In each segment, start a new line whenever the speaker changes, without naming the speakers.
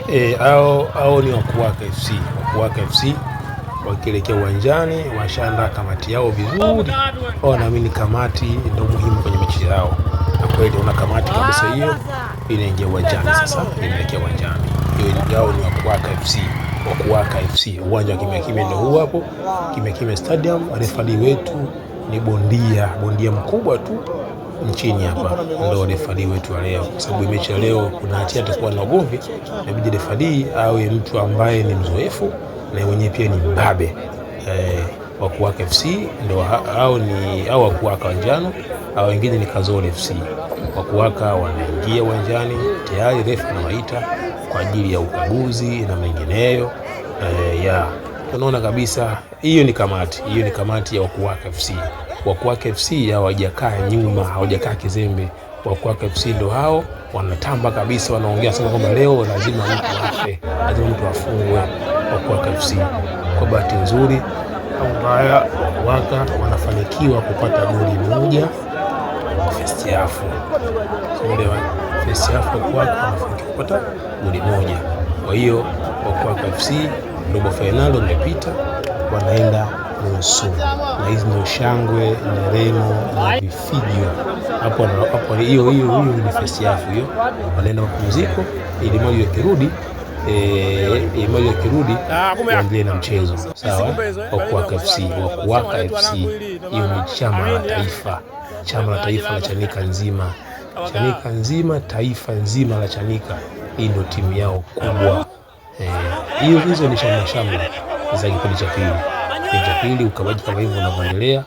Au ni Wakuwaka FC. Wakuwaka FC wakielekea uwanjani washaandaa kamati yao vizuri. Wanaamini kamati ndio muhimu kwenye mechi yao, na kweli una kamati kabisa hiyo inaingia uwanjani sasa, inaelekea uwanjani. Hiyo yao ni Wakuwaka FC. Wakuwaka FC, uwanja wa Kimya Kimya ndio huu hapo, Kimya Kimya Stadium. Refari wetu ni bondia, bondia mkubwa tu nchini hapa, ndio refari wetu wa leo, kwa sababu mechi ya leo kuna hatia atakuwa na ugomvi, inabidi refari awe mtu ambaye ni mzoefu na mwenyewe pia ni mbabe. Wakuwaka FC ndio hao, ni au Wakuwaka wanjano au wengine ni Kazole FC. Wakuwaka wanaingia uwanjani tayari, refa anawaita kwa ajili ya ukaguzi na mengineyo. Ya tunaona kabisa hiyo ni kamati, hiyo ni kamati ya Wakuwaka FC. Wakuwaka FC hawajakaa nyuma, hawajakaa kizembe. Wakuwaka FC ndo hao wanatamba kabisa, wanaongea sana kwamba leo lazima mtu afe, lazima mtu afungwe. Wakuwaka FC kwa bahati nzuri au mbaya, Wakuwaka wanafanikiwa kupata goli moja first half. Umeelewa? First half Wakuwaka wanafanikiwa kupata goli moja. Kwa hiyo Wakuwaka FC robo fainali wamepita, wanaenda nusu, na hizi ndio shangwe, nderemo na vifijo hapo hapo. Hiyo hiyo hiyo ni first half hiyo, wanaenda mapumziko ili moja wakirudi ili wakirudi waendelee na mchezo sawa. Wakuwaka FC, Wakuwaka FC, hiyo ni chama la taifa, chama la taifa la Chanika nzima, Chanika nzima, taifa nzima la Chanika. Hii ndio timu yao kubwa. Hiyo hizo ni shamra shamra za kipindi cha pili. Kipindi cha pili ukabaji kama hivyo unavyoendelea.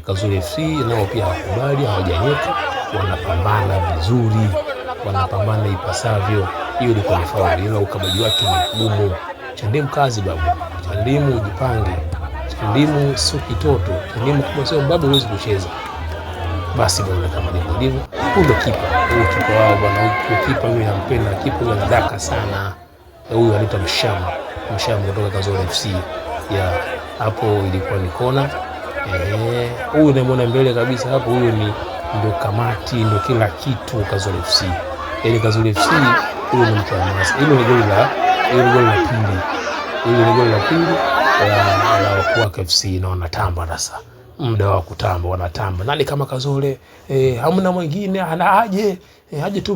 Kazuri FC nao pia hawakubali, hawajanyeka, wanapambana vizuri, wanapambana ipasavyo. Hiyo ilikuwa ni fauli, ila ukabaji wake ni mgumu. Chandimu kazi babu, Chandimu ujipange, Chandimu sio kitoto, Chandimu kubwa sio mbabe, huwezi kucheza. Basi bwana, kama ndivyo ndivyo. Huyu ndo kipa, huyu kipa wao bwana, huyu kipa mimi nampenda kipa huyu, anadaka sana huyu, anaitwa Mshamu, Mshamu kutoka Kazole FC ya hapo, ilikuwa ni kona. Huyu unamwona mbele kabisa hapo, huyu ni ndo kamati, ndo kila kitu Kazole FC. Yaani Kazole FC huyu ni mtu wa maana. Hilo ni goli la, hilo ni goli la pili, hilo ni goli la pili la Wakuwaka FC na wanatamba sasa, muda wa kutamba, wanatamba nani kama Kazole, hamna mwingine ana aje, aje tu.